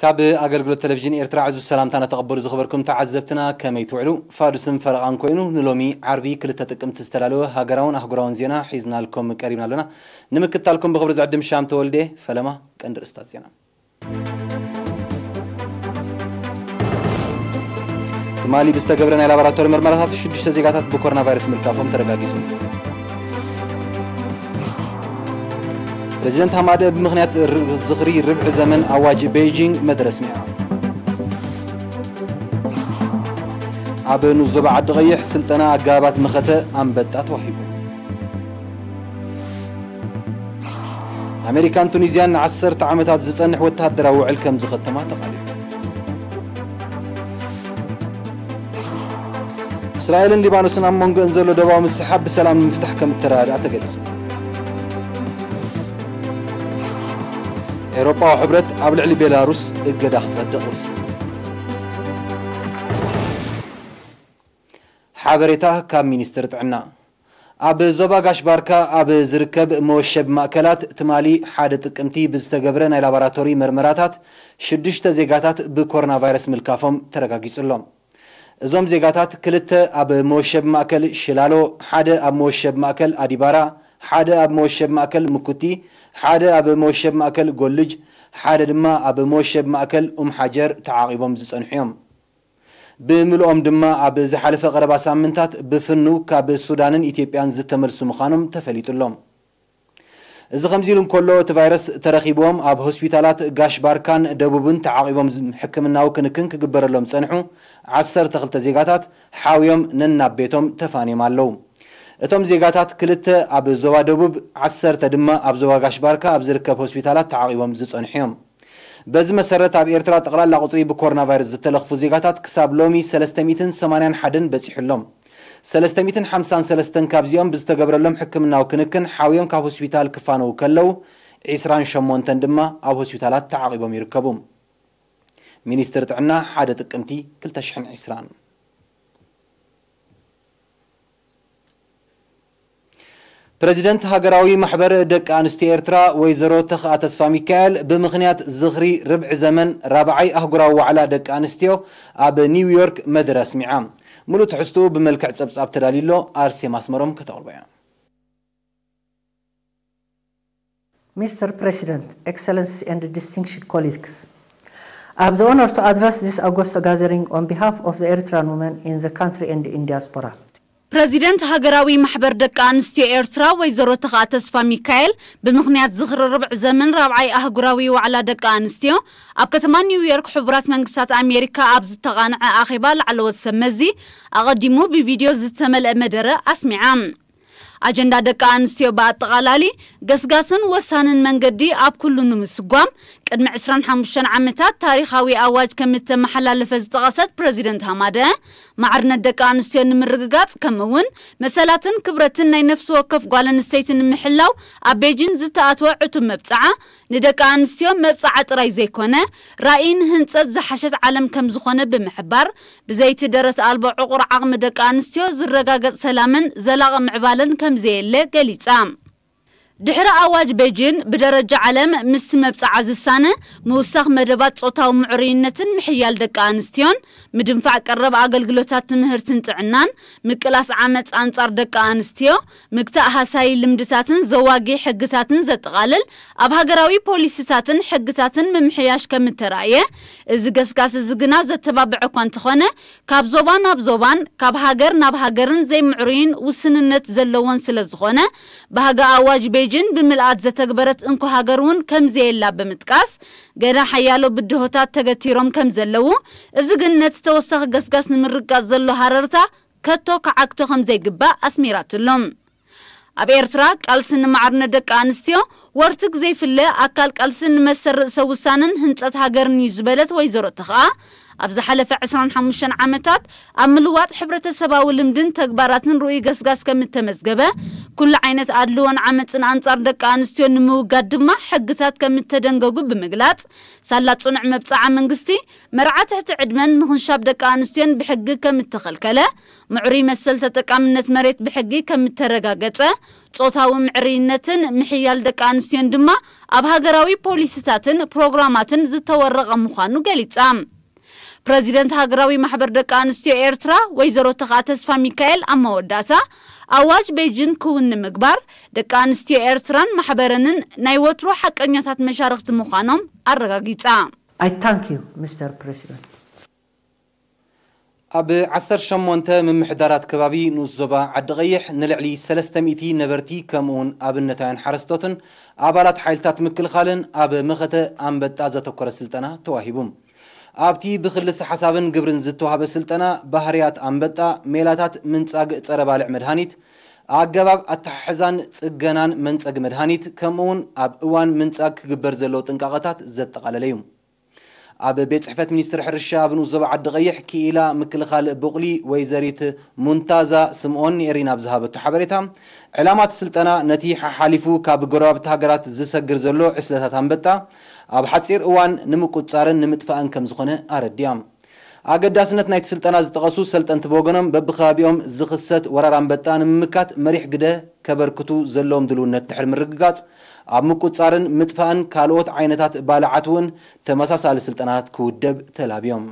ካብ ኣገልግሎት ቴሌቪዥን ኤርትራ ዕዙዝ ሰላምታና ተቐበሉ ዝኸበርኩም ተዓዘብትና፣ ከመይ ትውዕሉ? ፋዱስን ፈረቓን ኮይኑ ንሎሚ ዓርቢ ክልተ ጥቅምቲ ዝተዳለወ ሃገራውን ኣህጉራውን ዜና ሒዝናልኩም ቀሪብና ኣለና። ንምክትታልኩም ብኽብሪ ዝዕድም ሻም ተወልደ። ፈለማ ቀንዲ ርእስታት ዜና። ትማሊ ብዝተገብረ ናይ ላቦራቶሪ መርመራታት ሽዱሽተ ዜጋታት ብኮሮና ቫይረስ ምልካፎም ተረጋጊጹ። ፕሬዚደንት ሃማደ ብምኽንያት ር-፣ ዝኽሪ ርብዒ ዘመን ኣዋጅ ቤይጂንግ መደረ ኣስሚዓ። ኣብ ንኡስ ዞባ ዓዲ ቀይሕ ስልጠና ኣገባባት መኸተ ኣንበጣ ተዋሂቡ። ኣሜሪካን ቱኒዝያን ንዓሰርተ ዓመታት ዝጸንሕ ወተሃደራዊ ውዕል ከም ዝኸተማ ተቓሊዑ። እስራኤልን ሊባኖስን ኣብ መንጎአን ዘሎ ዶባዊ ምስሕሓብ ብሰላም ንምፍታሕ ከም እተረዳድኣ ተገሊጹ። ኤውሮጳዊ ሕብረት ኣብ ልዕሊ ቤላሩስ እገዳ ክጸድቕ ወሲኑ። ሓበሬታ ካብ ሚኒስትሪ ጥዕና። ኣብ ዞባ ጋሽ ባርካ ኣብ ዝርከብ መወሸቢ ማእከላት ትማሊ ሓደ ጥቅምቲ ብዝተገብረ ናይ ላቦራቶሪ መርመራታት ሽዱሽተ ዜጋታት ብኮሮና ቫይረስ ምልካፎም ተረጋጊጹ ኣሎ። እዞም ዜጋታት ክልተ ኣብ መወሸቢ ማእከል ሽላሎ፣ ሓደ ኣብ መወሸቢ ማእከል ኣዲባራ፣ ሓደ ኣብ መወሸቢ ማእከል ምኩቲ፣ ሓደ ኣብ መወሸቢ ማእከል ጎልጅ፣ ሓደ ድማ ኣብ መወሸቢ ማእከል ኡም ሓጀር ተዓቒቦም ዝጸንሑ እዮም። ብምልኦም ድማ ኣብ ዝሓለፈ ቀረባ ሳምንታት ብፍኑ ካብ ሱዳንን ኢትዮጵያን ዝተመልሱ ምዃኖም ተፈሊጡ ኣሎ። እዚ ከምዚ ኢሉ እንከሎ፣ እቲ ቫይረስ ተረኺብዎም ኣብ ሆስፒታላት ጋሽ ባርካን ደቡብን ተዓቒቦም ዝ-፣ ሕክምናዊ ክንክን ክግበረሎም ዝጸንሑ ዓሰርተ ክልተ ዜጋታት ሓውዮም ነናብ ቤቶም ተፋንዮም ኣለዉ። እቶም ዜጋታት ክልተ ኣብ ዞባ ደቡብ፣ ዓሰርተ ድማ ኣብ ዞባ ጋሽ ባርካ ኣብ ዝርከብ ሆስፒታላት ተዓቒቦም ዝጸንሑ እዮም። በዚ መሰረት፣ ኣብ ኤርትራ ጠቕላላ ቁጽሪ ብኮሮና ቫይረስ ዝተለኽፉ ዜጋታት ክሳብ ሎሚ ሰለስተ ሚእትን ሰማንያን ሓደን በጺሑ ኣሎ። ሰለስተ ሚእትን ሓምሳን ሰለስተን ካብዚኦም ብዝተገብረሎም ሕክምናዊ ክንክን ሓውዮም ካብ ሆስፒታል ክፋነዉ ከለዉ፣ ዒስራን ሸሞንተን ድማ ኣብ ሆስፒታላት ተዓቒቦም ይርከቡ። ሚኒስትሪ ጥዕና፣ ሓደ ጥቅምቲ ክልተ ሽሕን ዕስራን። ፕረዚደንት ሃገራዊ ማሕበር ደቂ ኣንስትዮ ኤርትራ ወይዘሮ ተኽኣ ተስፋ ሚካኤል ብምኽንያት ዝኽሪ ርብዒ ዘመን ራብዓይ ኣህጉራዊ ዋዕላ ደቂ ኣንስትዮ ኣብ ኒውዮርክ መደረ ኣስሚዓ። ሙሉእ ትሕዝትኡ ብመልክዕ ጸብጻብ ተዳልዩ ኣሎ፣ ኣርሴማ ኣስመሮም ከተቕርቦ እያ። Mister President, Excellencies and distinguished colleagues, I have the honor to address this August gathering on behalf of the Eritrean women in the country and in diaspora. ፕረዚደንት ሃገራዊ ማሕበር ደቂ ኣንስትዮ ኤርትራ ወይዘሮ ተኽኣ ተስፋ ሚካኤል ብምኽንያት ዝኽሪ ርብዒ ዘመን ራብዓይ ኣህጉራዊ ዋዕላ ደቂ ኣንስትዮ ኣብ ከተማ ኒውዮርክ ሕቡራት መንግስታት ኣሜሪካ ኣብ ዝተቓንዐ ኣኼባ ላዕለዎት ሰብ መዚ ኣቐዲሙ ብቪድዮ ዝተመልአ መደረ ኣስሚዓ። ኣጀንዳ ደቂ ኣንስትዮ ብኣጠቓላሊ ገስጋስን ወሳንን መንገዲ ኣብ ኩሉ ንምስጓም ቅድሚ ዕስራን ሓሙሽተን ዓመታት ታሪኻዊ ኣዋጅ ከም እተመሓላለፈ ዝጠቐሰት ፕረዚደንት ሃማደ፣ ማዕርነት ደቂ ኣንስትዮ ንምርግጋጽ ከምኡ እውን መሰላትን ክብረትን ናይ ነፍሲ ወከፍ ጓል ኣንስተይቲ ንምሕላው ኣብ ቤጂን ዝተኣትወ ዕቱብ መብጽዓ ንደቂ ኣንስትዮ መብጽዓ ጥራይ ዘይኮነ ራእይን ህንጸት ዝሓሸት ዓለም ከም ዝኾነ ብምሕባር፣ ብዘይቲ ደረት ኣልቦ ዕቑር ዓቕሚ ደቂ ኣንስትዮ ዝረጋገጽ ሰላምን ዘላቒ ምዕባለን ከም ዘየለ ገሊጻ። ድሕሪ ኣዋጅ ቤጂን ብደረጃ ዓለም ምስቲ መብጽዓ ዝሳነ ምውሳኽ መደባት ጾታዊ ምዕሩይነትን ምሕያል ደቂ ኣንስትዮን ምድንፋዕ ቀረብ ኣገልግሎታት ትምህርትን ጥዕናን፣ ምቅላስ ዓመጽ ኣንጻር ደቂ ኣንስትዮ፣ ምግታእ ሃሳዪ ልምድታትን ዘዋጊ ሕግታትን ዘጠቓልል ኣብ ሃገራዊ ፖሊሲታትን ሕግታትን ምምሕያሽ ከም እተራእየ፣ እዚ ገስጋስ እዚ ግና ዘተባብዐ እኳ እንተኾነ፣ ካብ ዞባ ናብ ዞባን ካብ ሃገር ናብ ሃገርን ዘይምዕሩይን ውስንነት ዘለዎን ስለ ዝኾነ፣ ባህጊ ኣዋጅ ቤጂን ብምልኣት ዘተግበረት እንኮ ሃገር እውን ከም ዘየላ ብምጥቃስ፣ ገና ሓያሎ ብድሆታት ተገቲሮም ከም ዘለዉ፣ እዚ ግን ነቲ ተወሳኺ ገስጋስ ንምርግጋጽ ዘሎ ሃረርታ ከቶ ክዓግቶ ከም ዘይግባእ ኣስሚራትሎም። ኣብ ኤርትራ፣ ቃልሲ ንማዕርነት ደቂ ኣንስትዮ ወርትግ ዘይፍለ ኣካል ቃልሲ ንመሰል ርእሰ ውሳነን ህንጸት ሃገርን እዩ ዝበለት ወይዘሮ ተኽኣ፣ ኣብ ዝሓለፈ ዕስራን ሓሙሽተን ዓመታት ኣብ ምልዋጥ ሕብረተሰባዊ ልምድን ተግባራትን ርኡይ ገስጋስ ከም እተመዝገበ፣ ኩሉ ዓይነት ኣድልዎን ዓመጽን ኣንጻር ደቂ ኣንስትዮ ንምውጋድ ድማ ሕግታት ከም እተደንገጉ ብምግላጽ፣ ሳላ ጽኑዕ መብጽዓ መንግስቲ፣ መርዓ ትሕቲ ዕድመን ምኽንሻብ ደቂ ኣንስትዮን ብሕጊ ከም እተኸልከለ፣ ምዕሩይ መሰል ተጠቃምነት መሬት ብሕጊ ከም እተረጋገጸ፣ ጾታዊ ምዕርይነትን ምሕያል ደቂ ኣንስትዮን ድማ ኣብ ሃገራዊ ፖሊሲታትን ፕሮግራማትን ዝተወረቐ ምዃኑ ገሊጻ። ፕረዚደንት ሃገራዊ ማሕበር ደቂ ኣንስትዮ ኤርትራ ወይዘሮ ተኽኣ ተስፋ ሚካኤል ኣብ መወዳእታ፣ ኣዋጅ ቤጂን ክውን ንምግባር ደቂ ኣንስትዮ ኤርትራን ማሕበረንን ናይ ወትሩ ሓቀኛታት መሻርኽቲ ምዃኖም ኣረጋጊጻ። I thank you, Mister President. ኣብ ዓሰርተ ሸሞንተ ምምሕዳራት ከባቢ ንኡስ ዞባ ዓዲ ቐይሕ ንልዕሊ ሰለስተ ሚእቲ ነበርቲ ከምኡውን ኣብነታውያን ሓረስቶትን ኣባላት ሓይልታት ምክልኻልን ኣብ መኸተ ኣንበጣ ዘተኮረ ስልጠና ተዋሂቡ። ኣብቲ ብክልሰ ሓሳብን ግብርን ዝተዋህበ ስልጠና፣ ባህርያት ኣንበጣ፣ ሜላታት ምንጻግ ጸረ ባልዕ መድሃኒት፣ ኣገባብ ኣተሓሕዛን ጽገናን መንጸግ መድሃኒት፣ ከምኡውን ኣብ እዋን ምንጻግ ክግበር ዘለዎ ጥንቃቐታት ዘጠቓለለ እዩ። ኣብ ቤት ጽሕፈት ሚኒስትሪ ሕርሻ ኣብ ንኡስ ዞባ ዓዲ ቐይሕ ክኢላ ምክልኻል ቡቕሊ ወይዘሪት ሙንታዛ ስምኦን ንኤሪና ኣብ ዝሃበቶ ሓበሬታ፣ ዕላማ እቲ ስልጠና ነቲ ሓሓሊፉ ካብ ጎረባብቲ ሃገራት ዝሰግር ዘሎ ዕስለታት ኣንበጣ ኣብ ሓጺር እዋን ንምቁጽጻርን ንምጥፋእን ከም ዝኾነ ኣረዲኣ። ኣገዳስነት ናይቲ ስልጠና ዝጠቐሱ ሰልጠንቲ ብወገኖም፣ በብከባቢኦም ዝኽሰት ወራር ኣንበጣ ንምምካት መሪሕ ግደ ከበርክቱ ዘለዎም ድልውነት ድሕሪ ምርግጋጽ፣ ኣብ ምቁጽጻርን ምጥፋእን ካልኦት ዓይነታት ባልዓት እውን ተመሳሳሊ ስልጠናታት ክውደብ ተላብዮም።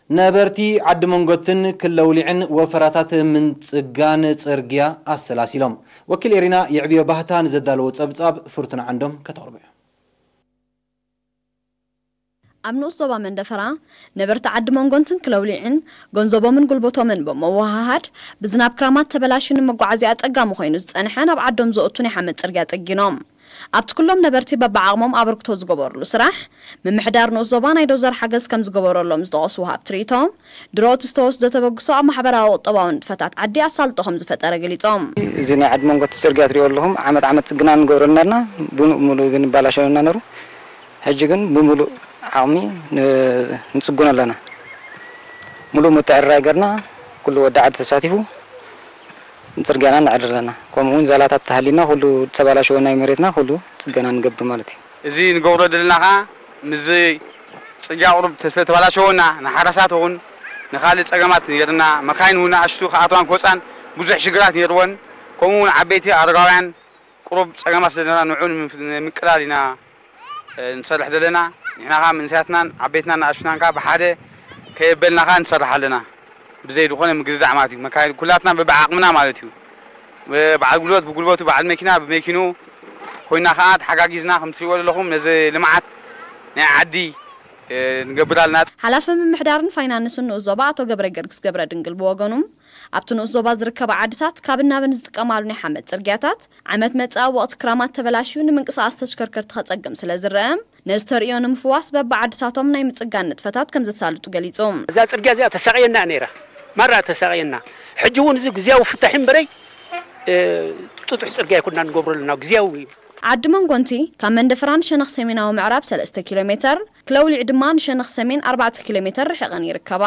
ነበርቲ ዓዲ መንጎትን ክለውሊዕን ወፈራታት ምንጽጋን ጽርግያ ኣሰላሲሎም። ወኪል ኤሪና የዕብዮ ባህታ ንዘዳለዎ ጸብጻብ ፍርቱና ዓንዶም ከተቕርቦ እያ። ኣብ ንኡስ ዞባ መንደፈራ ነበርቲ ዓዲ መንጎንትን ክለውሊዕን ገንዘቦምን ጉልበቶምን ብምውሃሃድ ብዝናብ ክራማት ተበላሹ ንመጓዓዝያ ኣጸጋሚ ኮይኑ ዝጸንሐ ናብ ዓዶም ዘእቱ ናይ ሓመድ ጽርግያ ጸጊኖም። ኣብቲ ኩሎም ነበርቲ በብዓቕሞም ኣበርክቶ ዝገበሩሉ ስራሕ ምምሕዳር ንኡስ ዞባ ናይ ዶዘር ሓገዝ ከም ዝገበረሎም ዝጠቐሱ ወሃብቲ ርእይቶ፣ ድሮ እቲ ዝተወስደ ተበግሶ ኣብ ማሕበራዊ ቁጠባዊ ንጥፈታት ዓዲ ኣሳልጦ ከም ዝፈጠረ ገሊጾም። እዚ ናይ ዓዲ መንጎ እቲ ጽርግያ ትሪኦ ኣለኹም ዓመት ዓመት ጽግና ንገብረሉ ነርና፣ ብሙሉእ ግን ይባላሸወና ነሩ። ሕጂ ግን ብሙሉእ ዓቕሚ ንጽግኖ ኣለና። ሙሉእ ምትዕርራይ ገርና ኩሉ ወዲ ዓዲ ተሳቲፉ ንጽርግያና ንዕርር ኣለና። ከምኡ እውን ዛላታት ተሃሊና ኩሉ ዝተባላሸወ ናይ መሬትና ኩሉ ጽገና ንገብር ማለት እዩ። እዚ ንገብሮ ዘለና ከዓ ምስዚ ጽርግያ ቁሩብ ተስለ ተባላሸወና ንሓራሳት እውን ንኻልእ ጸገማት ነይርና። መካይን እውን ኣሽቱ ክኣትዋን ክወጻን ብዙሕ ሽግራት ነይርወን። ከምኡ እውን ዓበይቲ ኣረጋውያን ቁሩብ ጸገማት ዘለና ንዑ ንምፍ- ንምቅላል ኢና ንሰርሕ ዘለና። ንሕና ከዓ መንእሰያትናን ዓበይትናን ንኣሽቱናን ከዓ ብሓደ ከየበልና ከዓ ንሰርሕ ኣለና። ብዘይ ዝኾነ ምግርዳዕ ማለት እዩ። መካይን ኩላትና በብዓቕምና ማለት እዩ። በዓል ጉልበት ብጉልበቱ፣ በዓል መኪና ብመኪኑ ኮይና ከዓ ተሓጋጊዝና ከም ትሪእዎ ዘለኹም ነዚ ልምዓት ናይ ዓዲ ንገብር ኣለና። ሓላፊ ምምሕዳርን ፋይናንስን ንኡስ ዞባ ኣቶ ገብረ ገርግስ ገብረ ድንግል ብወገኑ ኣብቲ ንኡስ ዞባ ዝርከባ ዓድታት ካብን ናብን ዝጥቀማሉ ናይ ሓመድ ጽርግያታት ዓመት መጽእ ኣብ ወቕቲ ክራማት ተበላሽዩ ንምንቅስቓስ ተሽከርከርቲ ከጸግም ስለ ዝረአ ነዚ ተርእዮ ንምፍዋስ በብዓድታቶም ናይ ምጽጋን ንጥፈታት ከም ዘሳልጡ ገሊጹ። እዛ ጽርግያ እዚኣ ተሳቕየና ነይራ፣ ማራ ተሳቕየና። ሕጂ እውን እዚ ግዝያዊ ፍታሕ እምበረይ ጥጡሕ ጽርግያ ኣይኮንና ንገብሮ ኣለና፣ ግዝያዊ። ዓዲ መንጎንቲ ካብ መንደፈራ ንሸነኽ ሰሜናዊ ምዕራብ ሰለስተ ኪሎ ሜተር፣ ክለውሊዕ ድማ ንሸነኽ ሰሜን ኣርባዕተ ኪሎ ሜተር ርሒቐን ይርከባ።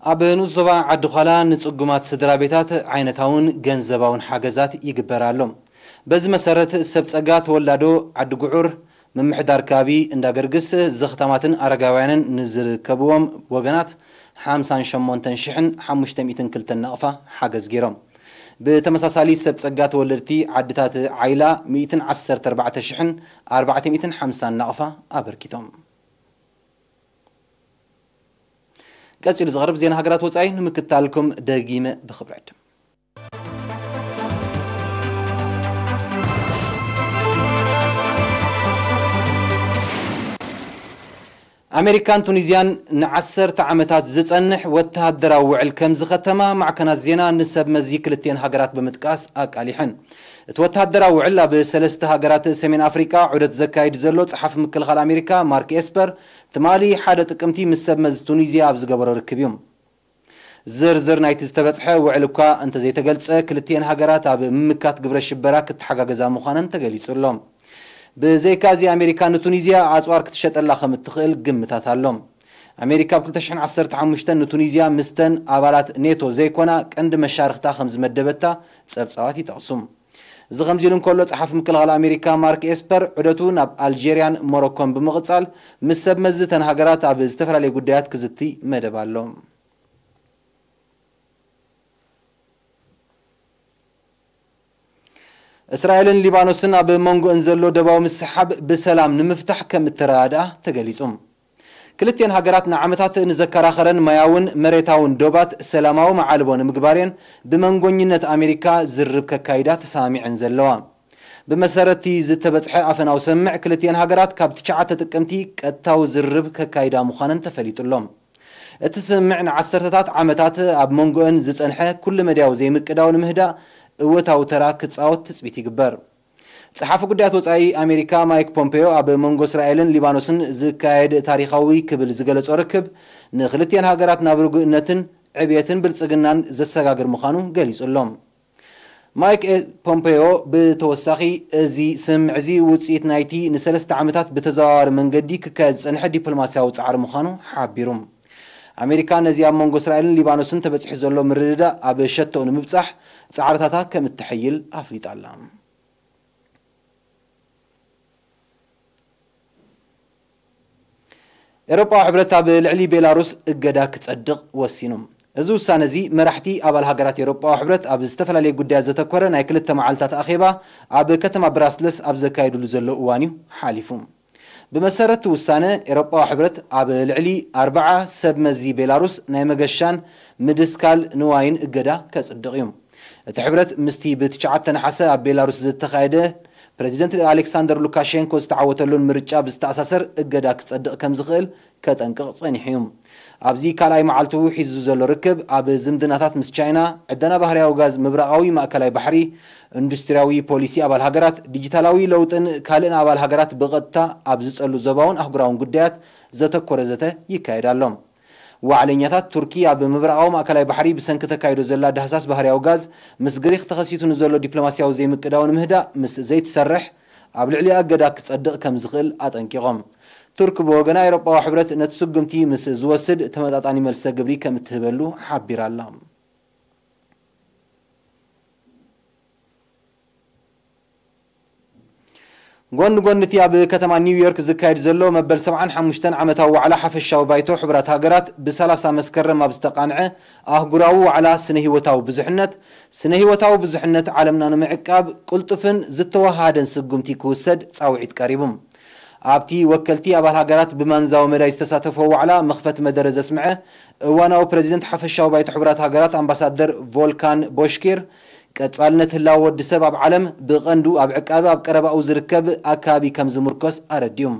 ኣብ ንኡስ ዞባ ዓዲ ዃላ ንጽጉማት ስድራ ቤታት ዓይነታውን ገንዘባውን ሓገዛት ይግበር ኣሎ። በዚ መሰረት ሰብ ጸጋ ተወላዶ ዓዲ ጉዑር ምምሕዳር ከባቢ እንዳ ገርግስ ዘኽታማትን ኣረጋውያንን ንዝርከብዎም ወገናት ሓምሳን ሸሞንተን ሽሕን ሓሙሽተ ሚእትን ክልተን ናቕፋ ሓገዝ ገይሮም። ብተመሳሳሊ ሰብ ጸጋ ተወለድቲ ዓድታት ዓይላ ሚእትን ዓሰርተ ኣርባዕተ ሽሕን ኣርባዕተ ሚእትን ሓምሳን ናቕፋ ኣበርኪቶም። ቀጺሉ ዝቐርብ ዜና ሃገራት ወጻኢ ንምክታልኩም ደጊመ ብኽብሪ ዕድም። ኣሜሪካን ቱኒዝያን ንዓሰርተ ዓመታት ዝጸንሕ ወተሃደራዊ ውዕል ከም ዝኸተማ ማዕከናት ዜና ንሰብ መዚ ክልቲኤን ሃገራት ብምጥቃስ ኣቃሊሐን። እቲ ወተሃደራዊ ውዕል ኣብ ሰለስተ ሃገራት ሰሜን ኣፍሪቃ ዑደት ዘካይድ ዘሎ ጸሓፊ ምክልኻል ኣሜሪካ ማርክ ኤስፐር ትማሊ ሓደ ጥቅምቲ ምስ ሰብ መዚ ቱኒዝያ ኣብ ዝገበሮ ርክብ እዩ። ዝርዝር ናይቲ ዝተበጽሐ ውዕል እኳ እንተዘይተገልጸ፣ ክልቲኤን ሃገራት ኣብ ምምካት ግብረ ሽበራ ክተሓጋገዛ ምዃነን ተገሊጹ ኣሎ። ብዘይካዚ ኣሜሪካ ንቱኒዝያ ኣጽዋር ክትሸጠላ ከም እትኽእል ግምታት ኣሎ። ኣሜሪካ ኣብ ክልተ ሽሕን ዓሰርተ ሓሙሽተን ንቱኒዝያ ምስተን ኣባላት ኔቶ ዘይኮና ቀንዲ መሻርኽታ ከም ዝመደበታ ጸብጻባት ይጠቕሱ። እዚ ከምዚ ኢሉ እንከሎ፣ ጸሓፊ ምክልኻል ኣሜሪካ ማርክ ኤስፐር ዑደቱ ናብ ኣልጀርያን ሞሮኮን ብምቕጻል፣ ምስ ሰብ መዚ እተን ሃገራት ኣብ ዝተፈላለዩ ጉዳያት ክዝቲ መደብ ኣሎ። እስራኤልን ሊባኖስን ኣብ መንጎእን ዘሎ ደባዊ ምስሓብ ብሰላም ንምፍታሕ ከም እተረዳድኣ ተገሊጹ። ክልቲኤን ሃገራት ንዓመታት ንዘከራኸረን ማያውን መሬታውን ዶባት ሰላማዊ መዓልቦ ንምግባር እየን ብመንጎኝነት ኣሜሪካ ዝርብ ከካይዳ ተሰማሚዐን ዘለዋ። ብመሰረት እቲ ዝተበጽሐ ኣፈናዊ ስምምዕ፣ ክልቲኤን ሃገራት ካብ ትሽዓተ ጥቅምቲ ቀጥታዊ ዝርብ ከካይዳ ምዃነን ተፈሊጡ ኣሎ። እቲ ስምምዕ ንዓሰርተታት ዓመታት ኣብ መንጎአን ዝጸንሐ ኩሉ መድያዊ ዘይምቅዳው ንምህዳእ እወታዊ ተራ ክጻወት ትጽቢት ይግበር። ጸሓፊ ጉዳያት ወጻኢ ኣሜሪካ ማይክ ፖምፔዮ ኣብ መንጎ እስራኤልን ሊባኖስን ዝካየድ ታሪኻዊ ክብል ዝገለጾ ርክብ ንክልቲኤን ሃገራት ናብ ርጉእነትን ዕብየትን ብልጽግናን ዘሰጋግር ምዃኑ ገሊጹ ኣሎ። ማይክ ኤ ፖምፔዮ ብተወሳኺ፣ እዚ ስምምዕ እዚ ውጽኢት ናይቲ ንሰለስተ ዓመታት ብተዘዋዋሪ መንገዲ ክካየድ ዝጸንሐ ዲፕሎማስያዊ ጻዕሪ ምዃኑ ሓቢሩ። ኣሜሪካ ነዚ ኣብ መንጎ እስራኤልን ሊባኖስን ተበጺሑ ዘሎ ምርድዳእ ኣብ ሸቶኡ ንምብጻሕ ጻዕርታታ ከም እተሐይል ኣፍሊጣ ኣላ። ኤውሮጳዊ ሕብረት ኣብ ልዕሊ ቤላሩስ እገዳ ክጸድቕ ወሲኑ። እዚ ውሳነ እዚ መራሕቲ ኣባል ሃገራት ኤውሮጳዊ ሕብረት ኣብ ዝተፈላለየ ጉዳያት ዘተኮረ ናይ ክልተ መዓልታት ኣኼባ ኣብ ከተማ ብራስለስ ኣብ ዘካየድሉ ዘሎ እዋን እዩ ሓሊፉ። ብመሰረት እቲ ውሳነ፣ ኤውሮጳዊ ሕብረት ኣብ ልዕሊ ኣርብዓ ሰብ መዚ ቤላሩስ ናይ መገሻን ምድስካል ንዋይን እገዳ ከጽድቕ እዩ። እቲ ሕብረት ምስቲ ብትሽዓተ ነሓሰ ኣብ ቤላሩስ ዝተኻየደ ፕረዚደንት ኣሌክሳንደር ሉካሼንኮ ዝተዓወተሉን ምርጫ ብዝተኣሳሰር እገዳ ክጸድቕ ከም ዝኽእል ከጠንቅቕ ጸኒሑ እዩ። ኣብዚ ካልኣይ መዓልቱ ሒዙ ዘሎ ርክብ፣ ኣብ ዝምድናታት ምስ ቻይና፣ ዕደና ባህርያዊ ጋዝ ምብራቓዊ ማእከላይ ባሕሪ፣ ኢንዱስትርያዊ ፖሊሲ ኣባል ሃገራት፣ ዲጂታላዊ ለውጥን ካልእን ኣባል ሃገራት ብቐጥታ ኣብ ዝጸሉ ዞባውን ኣህጉራውን ጉዳያት ዘተኮረ ዘተ ይካየድ ኣሎ። ዋዕለኛታት ቱርኪ ኣብ ምብራቓዊ ማእከላይ ባሕሪ ብሰንኪ ተካይዶ ዘላ ዳህሳስ ባህርያዊ ጋዝ ምስ ግሪኽ ተኸሲቱ ንዘሎ ዲፕሎማስያዊ ዘይምቅዳው ንምህዳእ ምስ ዘይትሰርሕ፣ ኣብ ልዕሊኣ እገዳ ክጸድቕ ከም ዝኽእል ኣጠንቂቖም። ቱርክ ብወገና፣ ኤውሮጳዊ ሕብረት ነቲ ስጉምቲ ምስ ዝወስድ ተመጣጣኒ መልሰ ግብሪ ከም እትህበሉ ሓቢራ ኣላ። ጎኒ ጎኒ እቲ ኣብ ከተማ ኒውዮርክ ዝካየድ ዘሎ መበል ሰብዓን ሓሙሽተን ዓመታዊ ዋዕላ ሓፈሻዊ ባይቶ ሕቡራት ሃገራት፣ ብሰላሳ መስከረም ኣብ ዝተቓንዐ ኣህጉራዊ ዋዕላ ስነ ህይወታዊ ብዙሕነት፣ ስነ ህይወታዊ ብዙሕነት ዓለምና ንምዕቃብ ቅልጡፍን ዝተወሃደን ስጉምቲ ክውሰድ ጻውዒት ቀሪቡ። ኣብቲ ወከልቲ ኣባል ሃገራት ብማንዛዊ መዳይ ዝተሳተፍዎ ዋዕላ መኽፈቲ መደረ ዘስምዐ እዋናዊ ፕረዚደንት ሓፈሻዊ ባይቶ ሕቡራት ሃገራት ኣምባሳደር ቮልካን ቦሽኪር፣ ቀጻልነት ህላወ ወዲ ሰብ ኣብ ዓለም ብቐንዱ ኣብ ዕቃበ ኣብ ቀረባኡ ዝርከብ ኣከባቢ ከም ዝምርኮስ ኣረዲኡ።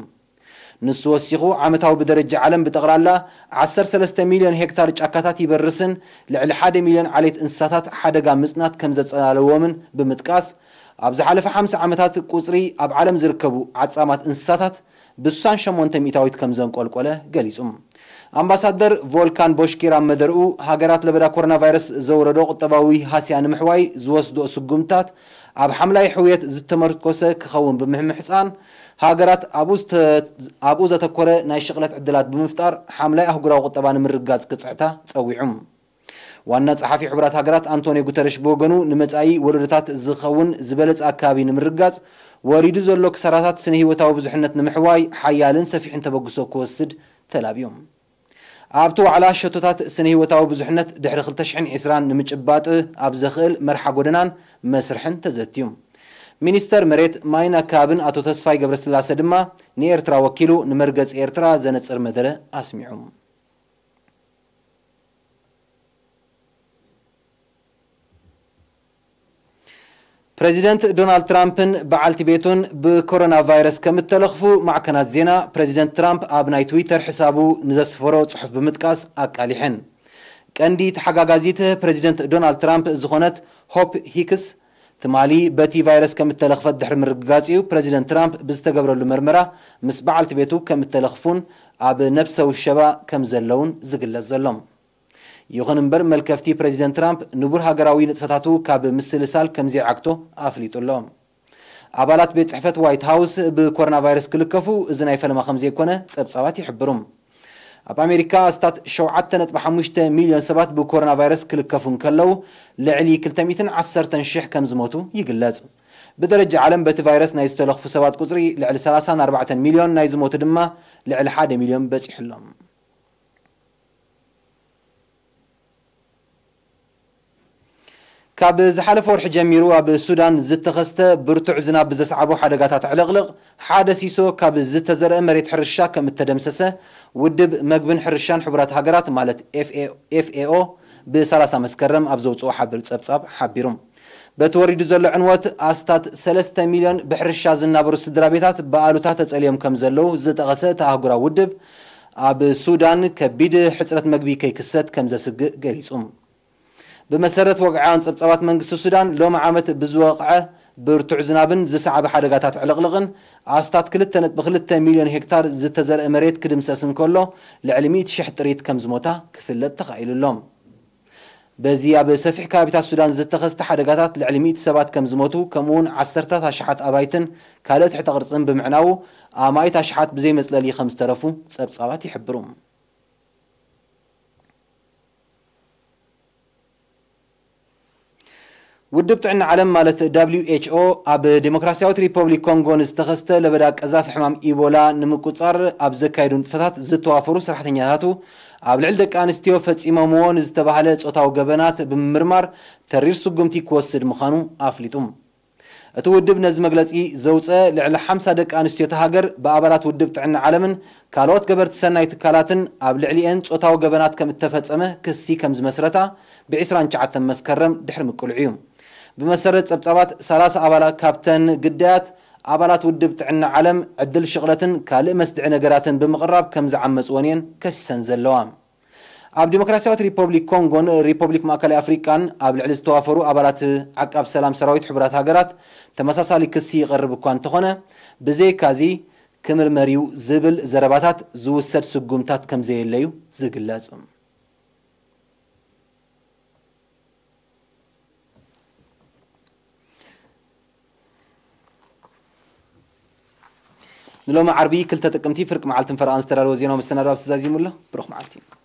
ንሱ ወሲኹ፣ ዓመታዊ ብደረጃ ዓለም ብጠቕላላ ዓሰርተ ሰለስተ ሚልዮን ሄክታር ጫካታት ይበርስን ልዕሊ ሓደ ሚልዮን ዓሌት እንስሳታት ሓደጋ ምጽናት ከም ዘጸላለዎምን ብምጥቃስ፣ ኣብ ዝሓለፈ ሓምሳ ዓመታት ቁጽሪ ኣብ ዓለም ዝርከቡ ዓጻማት እንስሳታት ብስሳን ሸሞንተ ሚእታዊት ከም ዘንቆልቆለ ገሊጹ። ኣምባሳደር ቮልካን ቦሽኪር ኣብ መደርኡ፣ ሃገራት ለበዳ ኮሮና ቫይረስ ዘውረዶ ቁጠባዊ ሃስያ ንምሕዋይ ዝወስድኦ ስጉምታት ኣብ ሓምላይ ሕውየት ዝተመርኮሰ ክኸውን ብምምሕጻን፣ ሃገራት ኣብኡ ዝተ-፣ ኣብኡ ዘተኮረ ናይ ሽቕለት ዕድላት ብምፍጣር ሓምላይ ኣህጉራዊ ቁጠባ ንምርግጋጽ ክጽዕታ ጸዊዑ። ዋና ጸሓፊ ሕቡራት ሃገራት ኣንቶኒዮ ጉተረሽ ብወገኑ፣ ንመጻኢ ወለዶታት ዝኸውን ዝበለጸ ኣከባቢ ንምርግጋጽ፣ ወሪዱ ዘሎ ክሳራታት ስነ ህይወታዊ ብዙሕነት ንምሕዋይ ሓያልን ሰፊሕን ተበግሶ ክወስድ ተላብዩ። ኣብቲ ዋዕላ፣ ሸቶታት ስነ ህይወታዊ ብዙሕነት ድሕሪ ክልተ ሽሕን ዕስራን ንምጭባጥ ኣብ ዘኽእል መርሓ ጎደናን መስርሕን ተዘትዩ። ሚኒስተር መሬት፣ ማይን ኣከባብን ኣቶ ተስፋይ ገብረስላሰ ድማ፣ ንኤርትራ ወኪሉ፣ ንመርገጺ ኤርትራ ዘነጽር መደረ ኣስሚዑ። ፕረዚደንት ዶናልድ ትራምፕን በዓልቲ ቤቱን ብኮሮና ቫይረስ ከም እተለኽፉ፣ ማዕከናት ዜና ፕረዚደንት ትራምፕ ኣብ ናይ ትዊተር ሕሳቡ ንዘስፈሮ ጽሑፍ ብምጥቃስ ኣቃሊሐን። ቀንዲ ተሓጋጋዚት ፕረዚደንት ዶናልድ ትራምፕ ዝኾነት ሆፕ ሂክስ፣ ትማሊ በቲ ቫይረስ ከም እተለኽፈት ድሕሪ ምርግጋጽ እዩ፣ ፕረዚደንት ትራምፕ ብዝተገብረሉ መርመራ ምስ በዓልቲ ቤቱ ከም እተለኽፉን ኣብ ነብሰ ውሸባ ከም ዘለውን ዝግለጽ ዘሎ። ይኹን እምበር፣ መልከፍቲ ፕረዚደንት ትራምፕ ንቡር ሃገራዊ ንጥፈታቱ ካብ ምስልሳል ከም ዘይዓግቶ ኣፍሊጡ ኣሎ። ኣባላት ቤት ጽሕፈት ዋይት ሃውስ ብኮሮና ቫይረስ ክልከፉ፣ እዚ ናይ ፈለማ ከም ዘይኮነ ጸብጻባት ይሕብሩ። ኣብ ኣሜሪካ፣ ኣስታት ሸውዓተ ነጥቢ ሓሙሽተ ሚልዮን ሰባት ብኮሮና ቫይረስ ክልከፉ እንከለዉ፣ ልዕሊ ክልተ ሚእትን ዓሰርተን ሽሕ ከም ዝሞቱ ይግለጽ። ብደረጃ ዓለም በቲ ቫይረስ ናይ ዝተለኽፉ ሰባት ቁጽሪ ልዕሊ ሰላሳን ኣርባዕተን ሚልዮን፣ ናይ ዝሞቱ ድማ ልዕሊ ሓደ ሚልዮን በጺሑ ኣሎ። ካብ ዝሓለፈ ወርሒ ጀሚሩ ኣብ ሱዳን ዝተኸስተ ብርቱዕ ዝናብ ብዘስዓቦ ሓደጋታት ዕልቕልቕ፣ ሓደ ሲሶ ካብ ዝተዘርአ መሬት ሕርሻ ከም እተደምሰሰ ውድብ መግብን ሕርሻን ሕቡራት ሃገራት ማለት ኤፍ ኤ ኦ ብ30 መስከረም ኣብ ዘውፅኦ ሓቢር ጸብጻብ ሓቢሩ። በቲ ወሪዱ ዘሎ ዕንወት ኣስታት ሰለስተ ሚልዮን ብሕርሻ ዝናበሩ ስድራ ቤታት ብኣሉታ ተጸልዮም ከም ዘለዉ ዝጠቐሰ እቲ ኣህጉራዊ ውድብ፣ ኣብ ሱዳን ከቢድ ሕጽረት መግቢ ከይክሰት ከም ዘስግእ ገሊጹ። ብመሰረት ወግዓውያን ጸብጻባት መንግስቲ ሱዳን፣ ሎሚ ዓመት ብዝወቕዐ ብርቱዕ ዝናብን ዝሰዓበ ሓደጋታት ዕልቕልቕን ኣስታት ክልተ ነጥቢ ክልተ ሚልዮን ሄክታር ዝተዘርአ መሬት ክድምሰስ እንከሎ፣ ልዕሊ ሚእቲ ሽሕ ጥሪት ከም ዝሞታ ክፍለጥ ተኻኢሉ ኣሎ። በዚ ኣብ ሰፊሕ ከባቢታት ሱዳን ዝተኸስተ ሓደጋታት ልዕሊ ሚእቲ ሰባት ከም ዝሞቱ፣ ከምኡውን ዓሰርታት ኣሽሓት ኣባይትን ካልእ ትሕተ ቅርጽን ብምዕናዉ፣ ኣማኢት ኣሽሓት ብዘይ መጽለሊ ከም ዝተረፉ ጸብጻባት ይሕብሩ። ውድብ ጥዕና ዓለም ማለት ደብሊው ኤች ኦ ኣብ ዴሞክራሲያዊት ሪፐብሊክ ኮንጎ ንዝተኸስተ ለበዳ ቀዛፊ ሕማም ኢቦላ ንምቁጻር ኣብ ዘካየዱ ንጥፈታት ዝተዋፈሩ ሰራሕተኛታቱ ኣብ ልዕሊ ደቂ ኣንስትዮ ፈጺሞምዎ ንዝተባህለ ጾታዊ ገበናት ብምምርማር ተሪር ስጉምቲ ክወስድ ምዃኑ ኣፍሊጡ። እቲ ውድብ ነዚ መግለጺ ዘውጸ ልዕሊ ሓምሳ ደቂ ኣንስትዮ እታ ሃገር ብኣባላት ውድብ ጥዕና ዓለምን ካልኦት ገበርቲ ሰናይ ትካላትን ኣብ ልዕሊኤን ጾታዊ ገበናት ከም እተፈጸመ ክሲ ከም ዝመስረታ ብ ዕስራን ትሽዓተን መስከረም ድሕሪ ምቅልዑ እዩ። ብመሰረት ጸብጻባት ሰላሳ ኣባላት ካብተን ግዳያት ኣባላት ውድብ ጥዕና ዓለም ዕድል ሽቕለትን ካልእ መስድዒ ነገራትን ብምቕራብ ከም ዝዓመጽወን እየን ከሲሰን ዘለዋ። ኣብ ዲሞክራሲያዊት ሪፐብሊክ ኮንጎን ሪፐብሊክ ማእከላይ ኣፍሪቃን ኣብ ልዕሊ ዝተዋፈሩ ኣባላት ዓቃብ ሰላም ሰራዊት ሕቡራት ሃገራት ተመሳሳሊ ክሲ ይቐርብ እኳ እንተኾነ፣ ብዘይካዚ ክምርመር እዩ ዝብል ዘረባታት ዝውሰድ ስጉምታት ከም ዘየለዩ ዝግለጽ። ንሎሚ ዓርቢ ክልተ ጥቅምቲ ፍርቂ መዓልትን ፈረቓን ዝተዳለወ ዜናዊ መሰናዶ ኣብዚ ዛዚሙ ኣሎ። ብሩኽ መዓልቲ።